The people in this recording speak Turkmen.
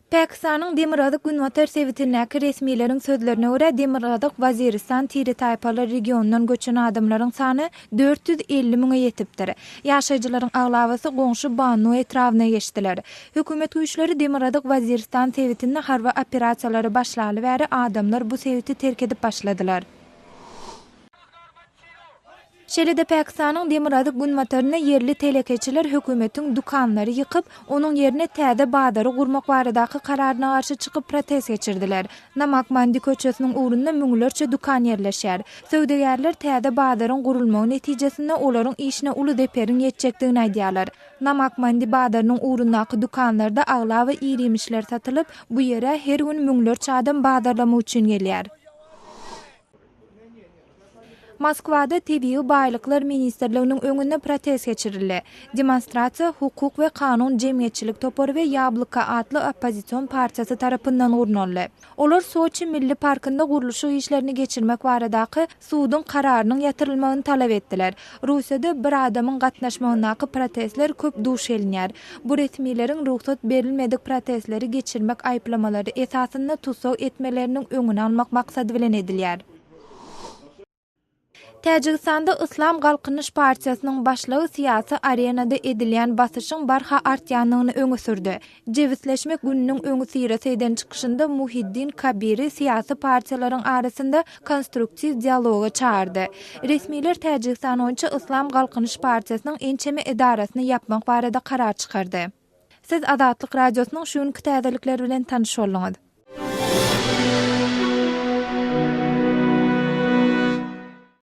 Pakistanyň demirgazyk-günbatar sebitindäki resmileriň sözlerine görä, Demirgazyk Waziristan tire-taýpalar regionyndan göçen adamlaryň sany 450 müňe ýetipdir. Ýaşaýjylaryň aglabasy goňşy Bannu etrabyna geçdiler. Hökümet güýçleri Demirgazyk Waziristan sebitinde harby operasiýalary başlaly bäri adamlar bu sebiti terk edip başladylar. Şeýle-de Pakistanyň demirgazyk-günbatarynda ýerli telekeçiler hökümetiň dükanlary ýykyp, onuň ýerine täze bazary gurmak baradaky kararyna garşy çykyp protest geçirdiler. Namak Mandi köçesiniň ugrunda müňlerçe dükan ýerleşýär. Söwdagärler täze bazaryň gurulmagy netijesinde olaryň işine uly zeperiň ýetjekdigini aýdýarlar. Namak Mandi bazarynyň ugrundaky dükanlarda aglaba ir-iýmişler satylyp, bu ýere her gün müňlerçe adam bazarlamak üçin gelýär. Moskwada Tebigy baýlyklar ministrliginiň öňünde protest geçirildi. Demonstrasiýa Hukuk we kanun jemgyýetçilik topary we Ýabloko atly oppozision partiýasy tarapyndan gurnaldy. Olar Soçi milli parkynda gurluşyk işlerini geçirmek baradaky suduň kararynyň ýatyrylmagyny talap etdiler. Russiýada bir adamyň gatnaşmagyndaky protestler köp duş gelinýär. Bu resmileriň rugsat berilmedik protestleri geçirmek aýyplamalary esasynda tussag etmeleriniň öňüni almak maksady bilen edilýär. Täjigistanda Yslam Galkynyş partiýasynyň başlygy syýasy arenada edilýän basyşyň barha artýandygyny öňe sürdi. Jebisleşmek gününiň öňüsyrasy eden çykyşynda Muhiddin Kabiri syýasy partiýalaryň arasynda konstruktiw dialoga çagyrdy. Resmiler Täjigistan boýunça Yslam Galkynyş partiýasynyň ençeme edarasyny ýapmak barada karar çykardy. Siz Azatlyk Radiosynyň şu günki täzelikleri bilen tanyş bolduňyz.